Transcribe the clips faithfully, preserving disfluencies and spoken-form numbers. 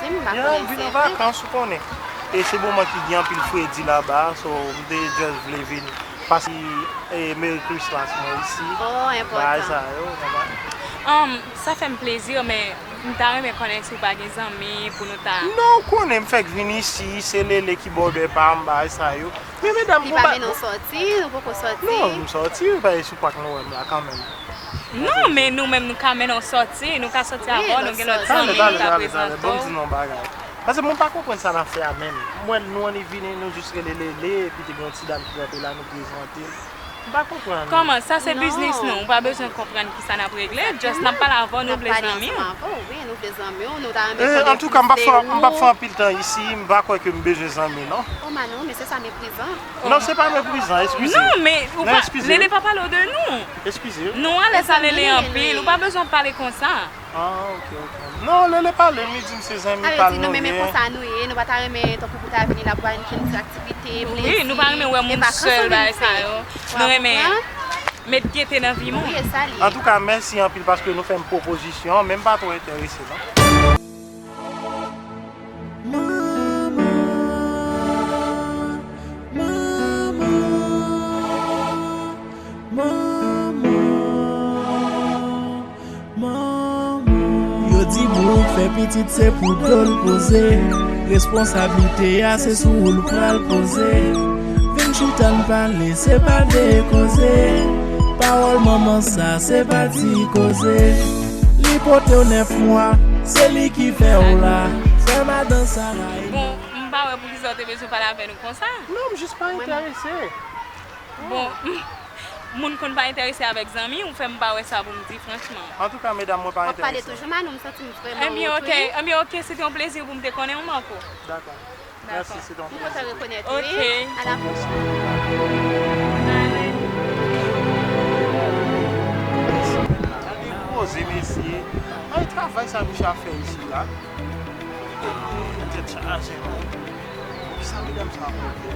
M pa konnen si se vre. Vin an vakans, ou konnen. E se moman ki gen anpil fredi laba, so m te just vle vin pase, e, Merry Christmas mwen isi. Oh, enpòtan. Bagay sa yo, konprann? Um, sa fè m plezi, men m ta renmen konnen si w pa gen zanmi pou nou ta. Non, ou konnen, m fèk vin isi, se Lele ki bòdè pa m, bagay sa yo. Men medam, li pa mennen w sòti, nou poko sòti. Non, m sòti, paske sou pak nou wè m la kanmenm. Non, men nou menm nou ka mennen w sòti, nou ka sòti avè w, nou gen lòt zanmi, nou ka prezante w. Talè, talè, talè, talè, ban m di nou yon bagay. Paske mwen pa konprann sa n ap fè a menm. M wè nou annik vini, nou jis rele Lele, epi te gen yon ti dam ki kanpe la, nou prezante l. M pa konprann. Kòman? Sa se biznis nou, ou pa bezwen konprann kisa n ap regle, just n ap pale avè w, nou vle zanmi w. N ap pale ansanm avè w, wi, nou vle zanmi w, nou ta renmen konnen kisa w. Eh, antouka, m p ap fè, m p ap fè anpil tan isi, m pa kwè ke m bezwen zanmi, non. Oh, Manou, men se sa meprizan. Non, se pa meprizan, eskize. Non, men ou pa, Lele pa pale w de nou. Eskize. Nou alèz a Lele anpil, ou pa bezwen pale konsa. Ah, ok, ok. Non, Lele pale m, li di m se zanmi pa l nou ye. Sa vle di nou menm e konsa nou ye, nou pa ta renmen tankou pou ta vini la pou annik fè yon ti aktivite, plezi, e vakans an menm tan. Wi, nou pa renmen wè moun sèl, bagay sa yo. Nou renmen met gete nan vi moun. Wi, e sa l ye. Antouka, mèsi anpil paske nou fè m pwopozisyon an, men m pa twò enterese, non. Manman, manman, manman, manman. Yo di boug fè pitit se pou do l poze. Responsablite a se sou ou l pral poze. Vin chita n pale, se pa de koze. Pawòl manman sa, se pa ti koze. Li pote w nèf mwa, se li ki fè w la. Frè madan Sara e. Bon, m pa wè poukisa w te bezwen pale avè nou konsa. Non, m jis pa enterese. Bon, moun konn pa enterese avèk zanmi, ou fè m pa wè sa pou m di, franchman. Antouka, medam, mwen pa enterese. W ap pale toujou, Manou, m santi m vrèman retounen. Ebyen, ok, ebyen, ok, se te yon plezi pou m te konnen w, Marco. Dakò. Mèsi, se te yon plezi. M kontan rekonèt ou, wi. Ok. A la pwochèn. Ale. Gade poze, mesye. Ay, travay sa misye ap fè isi la. Tèt chaje, non. Kisa medam sa ap fè?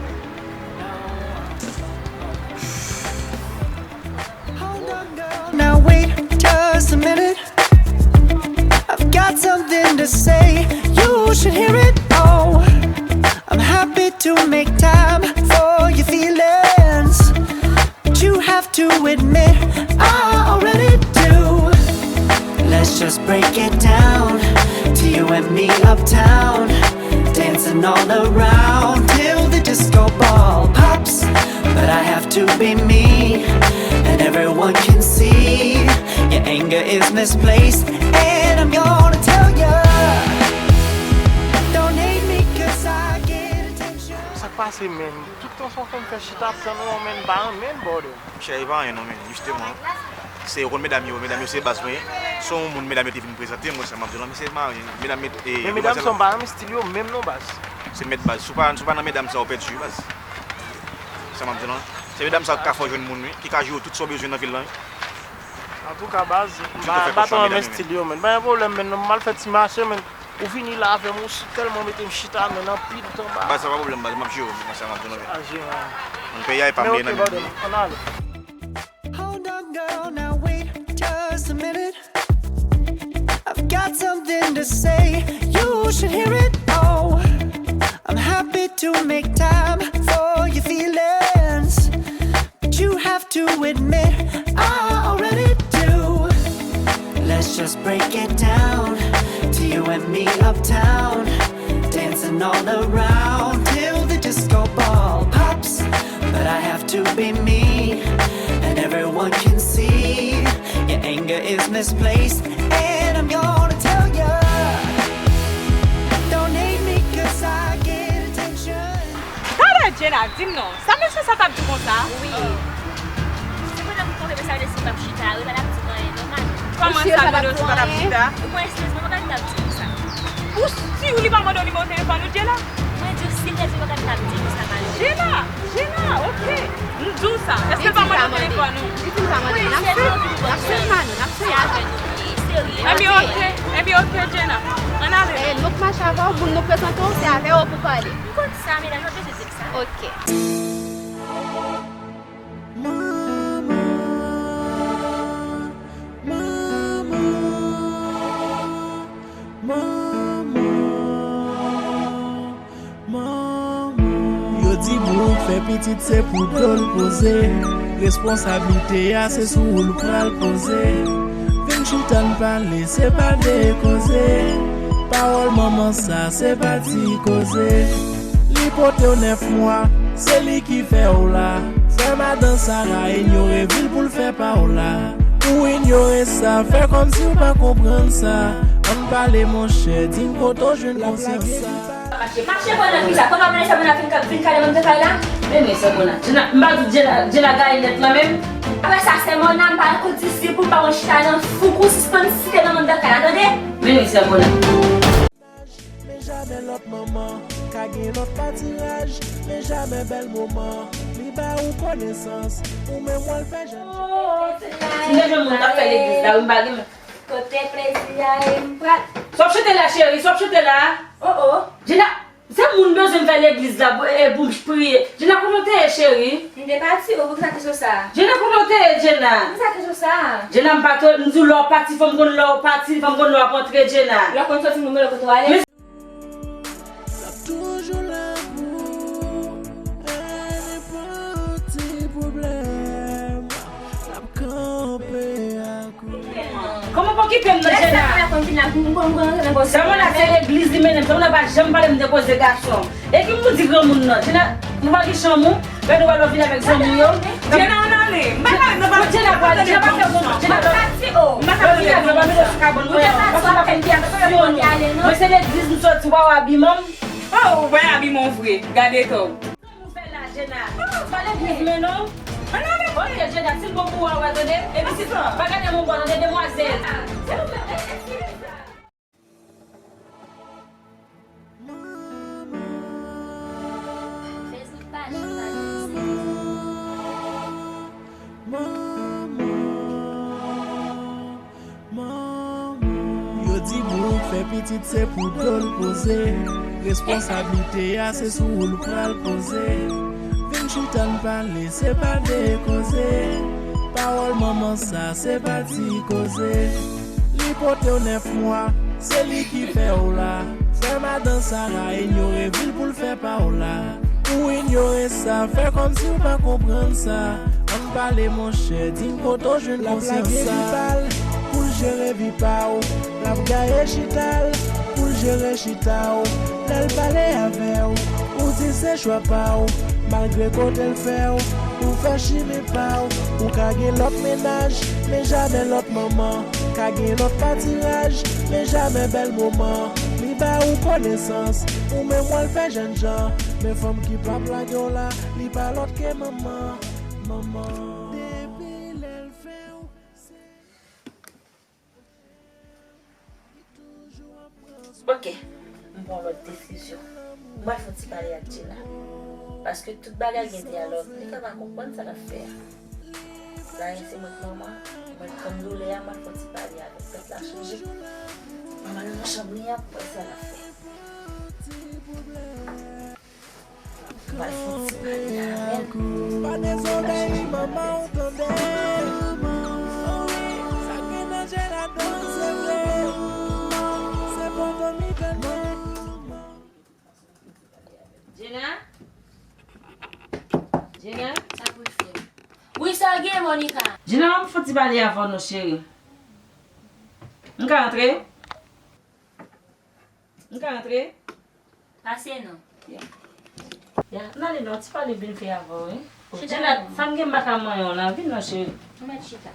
Hold on, girl, now wait just a minute. I've got something to say. You should hear it. Oh, I'm happy to make time for your feelings. But you have to admit, I already do. Let's just break it down to you and me uptown, dancing all around till the disco ball pops. But I have to be me, and everyone can see your anger is misplaced, and I'm gonna tell ya. Don't hate me 'cause I get attention. Sa k pase menm? Tout tan se yon fanm fè chita ap tann ou, men m pa renmen l, bòdè. Chè, e pa anyen non, men, jisteman, se yo konn medam yo, medam yo se baz mwen, se yon moun medam yo te vin prezante mwen, sa m ap di w la, men se mari, medam yo, e, men medam sa yo pa renmen estil yo menm non, baz. Se mèt baz, si w pa, si w pa nan medam sa, w pèdi, baz. Sa m ap di w la, se medam sa yo ki ka fè w jwenn moun, wi, ki ka jere w tout sa w bezwen nan vil lan, wi. Antouka, baz, m pa, m pa twò renmen estil yo, men. Pa gen pwoblèm, men, m al fè ti mache, men. Ou vini la avè m, ou tèlman mete m chita, men anpil tan ba. Baz, sa pa pwoblèm, baz, m ap jere w, men sa m ap di w la. A jere, an. Peyi a e pa m, men nan men m li ye. Ann ale. Hold on, girl, now wait just a minute. I've got something to say. You should hear it. Oh, I'm happy to make time for your feelings. But you have to admit, I already do. Let's just break it down to you and me uptown, dancing all around till the disco ball pops. But I have to be me, and everyone can see your anger is misplaced, and I'm gonna tell ya. Don't hate me 'cause I get attention. Talè Jenna di m non. Sa mesye sa t ap di konsa? Wi. Se pandan m kontre mesye a, mesye p ap chita, wi, pa t ap di m anyen non, Manou. Kòman sa, mande w si pa t ap chita? Ou konn eskiz mwen, mwen pa t ap di konsa. Ou si li pa mande w nimewo telefòn ou, Jenna? Mwen di w, si l te di mwen, pa t ap di konsa, Manou. Jenna, Jenna, ok. M di w sa. Èske l pa mande w telefòn ou? Li di m pa mande. N ap swiv, n ap swiv, Manou, n ap swiv. Se avè nou li ye, serye. Ebyen, ok. Ebyen, ok, Jenna. Ann ale. Eh, nou k mache avè w, moun nou prezante w, se avè w pou pale. M konn sa, medam, yo bezwen di m sa. Ok. Manman, manman, manman. Fè pitit se pou do l poze. Responsablite a se sou ou l pral poze. Vin chita n pale, se pa de koze. Pawòl manman sa, se pa ti koze. Li pote w nèf mwa, se li ki fè w la. Fè madan Sara inyore vi l pou l fè pa w la. Ou inyore sa, fè kòmsi w pa konprann sa. Ann pale monchè, di m kote w jwenn konsyans sa. Mache, mache, bon, nan kisa? Kòman mwen sa, bon, fin ka-, fin kale manman kay la? Men, men, sè Mona. Jena, m pa di Jena, Jena gaye nèt la menm. Apre sa, sè Mona, m pa nan kout disi pou m pa wè chita nan fouk ou, sispann site manman nan kay la, tande? Men, men, sè Mona. Men jamè lòt manman ka gen lòt patiraj, men jamè bèl moman li ba ou konesans, ou menm w al fè jèn. M te jwenn moun k ap fè legliz la, wi, m pa gen. Kote plezi a ye, m pral. Sa w ap chante la, cheri? Sa w ap chante la? Oh, oh. Jena, se moun bezwen m fè legliz la pou, e, pou m priye. Jena, kote w te ye, cheri? M te pati, oh, poukisa kesyon sa? Jena, kote w te ye, Jena? Poukisa kesyon sa? Jena, m pa t, m di w lè w pati, fò m konn lè w pati, fò m konn lè w ap antre, Jena. Lè w konn soti, m konn lè kote w ale. L ap toujou la pou ou, e nenpòt ti pwoblèm, l ap kanpe ak ou. Kòman pa okipe m nan, Jena? Sa mwen la, se legliz li mennen m. Sa mwen la pa janm pale m de koze gason. E ki moun di granmoun nan? Jena, nou pa gen chanm ou? Gade w al vin avèk zanmi w yo. Jena, ann ale. M pa ka, m pa ka, Jena, pral, Jena, pa fè moun, Jena, pa fè moun sou kabòn mwen an. Paske m ap fè pèsyon nou. Mwen se legliz m soti, w pa wè abiman m? Oh, ou wè abiman w vre. Gade to. Sa nou fè la, Jena? Pa legliz men non. Ann ale. Ok, Jena, si l bon pou ou, w a wè, tande. Epi si pa gade moun bò, tande, demwazèl. Se ou menm, e, e, e, sa. Manman. Fè zòt pale, pale, se. Manman. Manman. Yo di boug fè pitit se pou do l poze. Responsablite a se sou ou l pral poze. Vin chita n pale, se pa de koze. Pawòl manman sa, se pa ti koze. Li pote w nèf mwa, se li ki fè w la. Fè madan Sara inyore vi l pou l fè pa w la. Ou inyore sa, fè kòmsi w pa konprann sa. Ann pale monchè, di m kote w jwenn konsyans sa. L ap lage vi pa l pou l jere vi pa w. L ap gaye chita l pou l jere chita w. Lè l pale avè w, ou di se chwa pa w. Malgre kote l fè w, ou fè chimen pa w. Ou ka gen lòt mennaj, men jamè lòt manman. Ka gen lòt patiraj, men jamè bèl moman. Li ba ou konesans, ou menm w al fè jènjan. Men fanm ki p ap lage w la, li pa lòt ke manman. Manman. Depi lè l fè w, se. Ok, m pran lòt desizyon. M pral fè yon ti pale ak Jena. Paske tout bagay gen dyalòg, li ka pa konprann sa l ap fè a. La, se mwen k manman, mwen k konn doulè a, m pral fè yon ti pale avè l. Tèt la chaje. Manman nan chanm li a, pou wè sa l ap fè. M pral fè yon ti pale avè l. Pa dezole, manman ou tande. Sa gen danje ladan l, se vre. Se pa dòmi tande. Jena? Jena? Sa pou l fè? Wi, sa gen, Monica? Jena, ban m fè yon ti pale avè w non, cheri. M ka antre? M ka antre? Pase non. Ya. Ya, n ale non, ti pale m vin fè avè w, wi. Chita la non. Sa m gen m pa ka manyen w la, vin non, cheri. Ou mèt chita.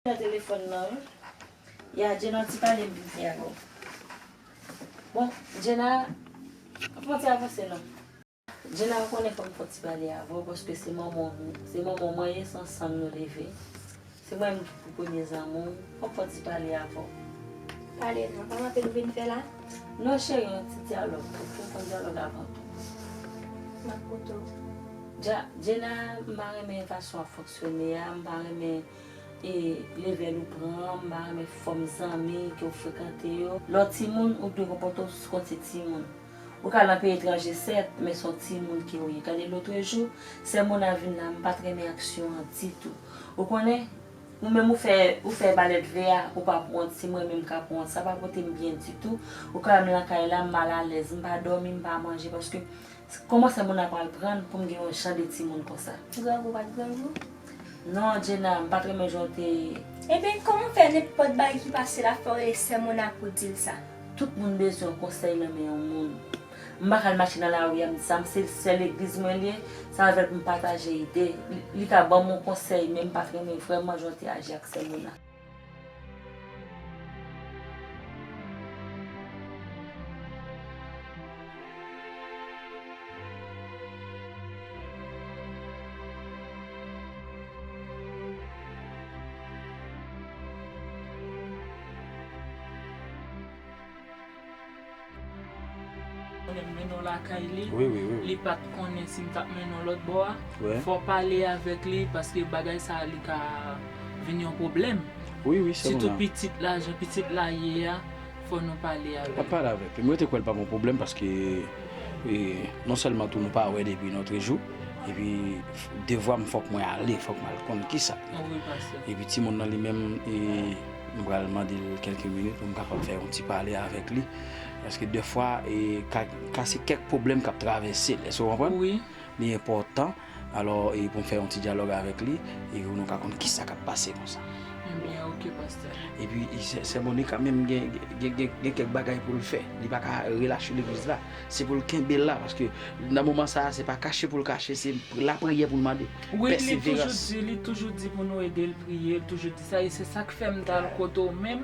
Nan telefòn nan, wi. Ya, Jena, ti pale m vin fè avè w. Bon, Jena, fè yon ti avanse non. Jena, ou konnen fò m fè yon ti pale avè w, paske se manman w, se manman w mwen ye, se ansanm nou leve. Se mwen menm ki pou premye zanmi w. Fò m fè yon ti pale avè w. Pale non. Pa anpil ou vin fè la? Non, cheri, yon ti dyalòg. Ou fè yon dyalòg avan tou. M ap koute w. Dja-, Jena, m pa renmen fason w ap fonksyone a. M pa renmen, e, level ou pran. M pa renmen fòm zanmi ke w frekante yo. Lè w timoun, ou dwe konpòte w konsi timoun. Ou ka al nan peyi etranje, sèt, men se yon timoun ke w ye. Gade lotrejou, sè Mona vin la, m pa t renmen aksyon an ditou. Ou konnen, ou menm ou fè, ou fè balèt vè a, ou pa pran wont, se mwen menm k ap pran wont. Sa pa pote m byen ditou. Ou ka wè m lakay la, m malalèz, m pa dòmi, m pa manje, paske Kòman sè Mona pral pran l pou m gen yon jan de timoun konsa? Grangou pa t grangou? Non, Djena, m pa t renmen jan w te... Ebyen, kòman w fè nenpòt bagay ki pase la fè w rele sè Mona pou w di l sa? Tout moun bezwen yon konsèy nan men yon moun. M pa ka al mache nan lari a, m di sa, m se sè legliz mwen li ye, se avè l pou m pataje ide. Li, li ka ban m yon konsèy, men m pa t renmen vrèman jan w te aji ak sè Mona. Konnen m mennen w lakay li. Wi, wi, wi, wi. Li pa t konnen si m t ap mennen w lòt bò a. Wi. Fò w pale avèk li, paske bagay sa a, li ka vin yon pwoblèm. Wi, wi, sè Mona. Sitou pitit la, jan pitit la ye a, fò nou pale avè l. M ap pale avèk li. Mwen te kwè l p ap yon pwoblèm paske, e, non sèlman tou nou pa wè depi nòtrejou, epi f-, devwa m fòk mwen ale, fòk mwen al konn kisa. Wi, pastè. Epi timoun nan li menm, e, m pral mande l kèlke minit pou m kapab fè yon ti pale avèk li. Paske dèfwa, e, ka, ka se kèk pwoblèm k ap travèse l. Èske w konprann? Wi. Li enpòtan. Alò, e, pou m fè yon ti dyalòg avèk li, e pou nou ka konn kisa k ap pase konsa. Ebyen, oke, pastè. Epi, e, sè, sè Monica menm gen, gen, gen, gen kèk bagay pou l fè. Li pa ka relache legliz la. Se pou l kenbe l la, paske nan moman sa a, se pa kache pou l kache, se lapriyè pou l mande. Wi, li toujou di, li toujou di pou nou ede l priye, li toujou di sa, e se sa k fè m t al kote w menm.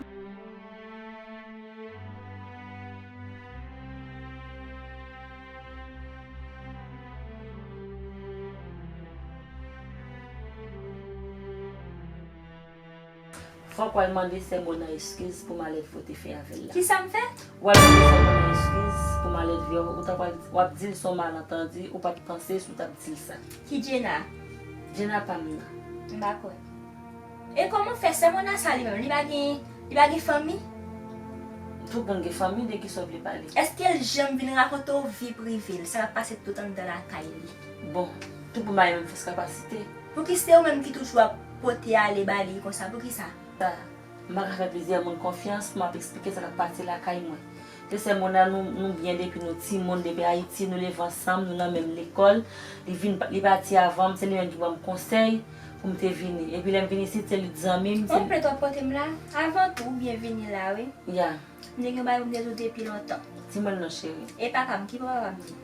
Fòk w al mande sè Mona eskiz pou malèv ou te fè avè l la. Kisa m fè? W al mande sè Mona eskiz pou malèv yo, ou ta pral, w ap di l se yon malantandi, ou pa t panse si w t ap di l sa. Ki Djena? Djena pa m nan. M pa kwè. E kòman fè sè Mona sa li menm? Li pa gen, li pa gen fanmi? Tout moun gen fanmi, de kisa w vle pale? Èske l janm vin rakonte w vi prive l, sa k ap pase tout anndan lakay li? Bon, tout moun pa gen menm fòs kapasite. Pouki se ou menm ki toujou ap pote ale ba li konsa? Poukisa? Sa, m pa ka fè plizyè moun konfyans pou m ap eksplike sa k ap pase lakay mwen. Se sè Mona, nou, nou byen depi nou timoun, depi Ayiti, nou leve ansanm, nou nan menm lekòl. Li vin, li pati avan m, se li menm ki ban m konsèy pou m te vini. Epi lè m vin isit, se li t zanmi m, se... Yon plent w ap pote m la? Avan tou, ou byen vini la, wi. Ya. M te gen yon bagay pou m te di w depi lontan. Di mwen l non, cheri. E papa m, ki papa m ye?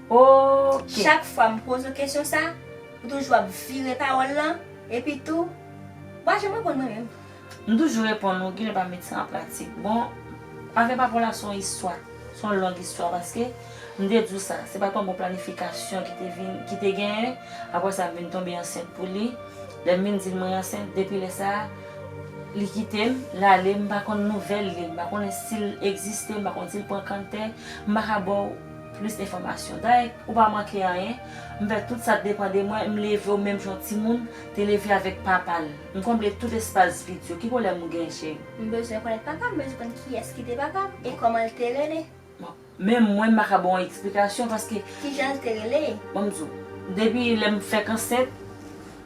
Oke. Chak fwa m poze w kesyon sa, ou toujou ap vire pawòl lan, epi tou, ou pa janm reponn mwen menm. M toujou reponn ou, genlè pa met sa an pratik. Bon, avè papa w la se yon istwa, se yon long istwa, paske m te di w sa, se pa t yon bon planifikasyon ki te vin, ki te genyen. Apre sa, m vin tonbe ansent pou li. Lè m vin di l mwen ansent, depi lè sa a, li kite m, l ale, m pa konn nouvèl li, m pa konnen si l egziste, m pa konn si l pran kanntè, m pa ka ba w plis enfòmasyon. Dayè, ou pa manke anyen, m fè tout sa k depann de mwen, m leve w menm jan yon timoun te leve avèk papa l. M konble tout espas vid yo. Ki pwoblèm ou gen, cheri? M bezwen konèt papa m, m bezwen konn kiyès ki te papa m, e kòman l te rele. Bon, menm mwen, m pa ka ba w yon eksplikasyon, paske... Kijan l te rele? Ban m di w, depi lè m fèk ansent,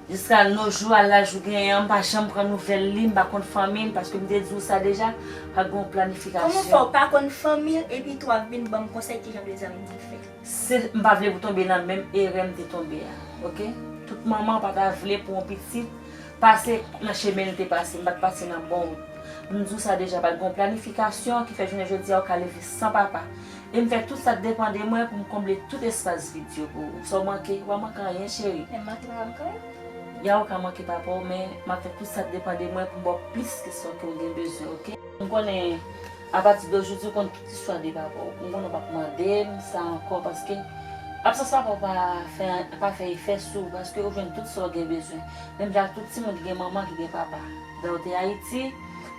jiska nos jours, a laj ou genyen an, m pa janm pran nouvèl li, m pa konn fanmi l, paske m te di w sa deja, pa t gen yon planifikasyon. Kòman fè w pa konn fanmi l, epi tou w ap vin ban m konsèy kijan pou zanmi m te fè? Se, m pa vle pou w tonbe nan menm erè m te tonbe a, oke? Tout manman pa ta vle pou yon pitit pase nan chemen li te pase, m pa t pase nan bon wout. M di w sa deja, pa t gen yon planifikasyon ki fè jounen jodi a ou ka leve san papa. E m fè tout sa k depann de mwen pou m konble tout espas vid yo pou ou. Sa w manke, ou pa manke anyen, cheri. Men m manke papa m kanmenm. Ya, ou ka manke papa w, men m ap fè tout sa k depann de mwen pou m ba w plis ke sa ke w gen bezwen, oke? M konnen apati de jodi ou konn tout istwa de papa w. M konnen w p ap mande m sa ankò, paske absans papa w pa fè, pa fè efè sou ou, paske ou jwenn tout sa w gen bezwen. Menm jan ak tout timoun ki gen manman, ki gen papa. Lè w te Ayiti,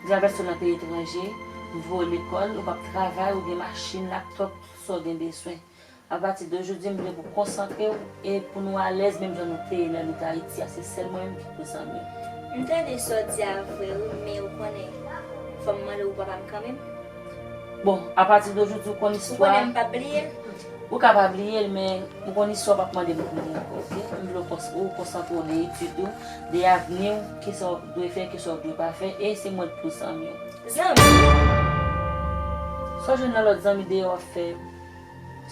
ou te al pèsòn nan peyi etranje, m voye w lekòl, ou p ap travay, ou gen machin, laptòp, tout sa w gen bezwen. Apati de jodi, m vle pou w konsantre w e pou nou alèz menm jan nou te ye lè nou te Ayiti a, se sèl mwen menm ki pou zanmi w. M tande sa w di a vre wi, men ou konnen, fò m mande w papa m kanmenm. Bon, apati de jodi, ou konn istwa. Ou konnen m p ap bliye l? Ou ka pa bliye l, men ou konn istwa, w p ap mande m pou li ankò, oke? M vle w kons-, ou konsantre w de etid ou, de avni w, kisa w dwe fè, kisa w dwe pa fè, e se mwen k pou zanmi w. Zanmi? Sa w jwenn nan lòt zanmi deyò w ap fè yo?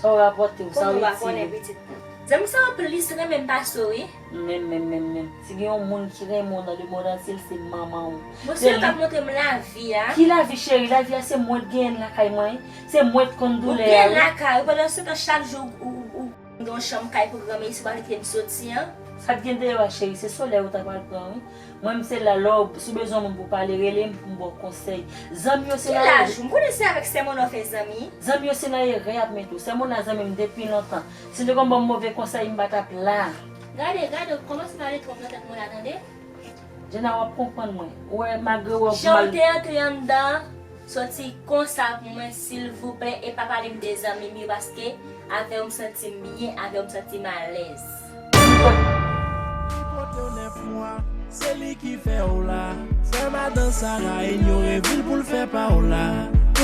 Sa w rapòte w, sa w Kòman w pa konnen itire. Pitit? Zanmi sa yo plis renmen m pase w wi. Menm, menm, menm, menm. Si gen yon moun ki renmen w nan lemond antye, se manman w. Bon, se yo k ap montre m lavi a. Ki lavi, cheri? Lavi a se mwen k genyen l lakay mwen. Se mwen k konn Ou doulè a, gen wi. Lakay ou, pandan se tan chak jou ou, ou, ou gen yon chanm kay pou granmesi pa kite m soti an. Sa k gen deyò a, cheri, se solèy ou ta pral pran, wi. Mwen, m se la, lè w, si w bezwen moun pou pale, rele m pou m ba w konsèy. Zanmi yo se Ki la. Laj ou? M konnen se avèk sè Mona w fè zanmi. Zanmi yo se nan erè y ap mete w. Sè Mona zanmi m depi lontan. Si l te konn ban m move konsèy, m pa t ap la. Gade, gade, ou kòmanse pale twòp nan tèt mwen la, tande? Jena, w ap konprann mwen. Ou wè, malgre w ap Jan mal. Ou te antre anndan, soti konsa pou mwen, silvouplè, e pa pale m de zanmi m yo, paske avè w m santi m byen, avè w m santi m alèz. Kote w nèf mwa, se li ki fè w la. Fè madan Sara inyore vi l pou l fè pa w la.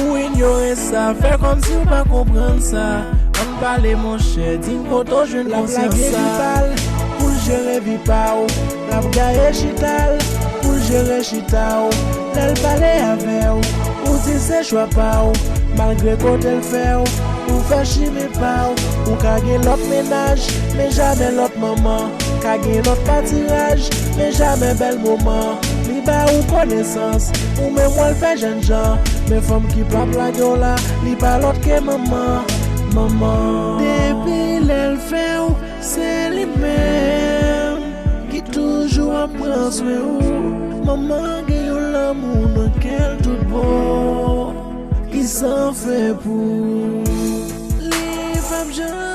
Ou inyore sa, fè kòmsi w pa konprann sa. Ann pale monchè, di m kote w jwenn konsyans sa. L ap lage vi pa l pou l jere vi pa w. L ap gaye chita l pou l jere chita w. Lè l pale avè w, ou di se chwa pa w. Malgre kote l fè w, ou fè chimen pa w. Ou ka gen lòt mennaj, men jamè lòt manman. Ka gen lòt patiraj, men jamè bèl moman. Li ba ou konesans, ou menm w al fè jènjan. Men fanm ki p ap lage w la, li pa lòt ke manman. Manman. Depi lè l fè w, se li menm ki toujou ap pran swen ou. Manman gen yon lanmou nan kè l tout bon, ki san fen pou ou. Li p ap janm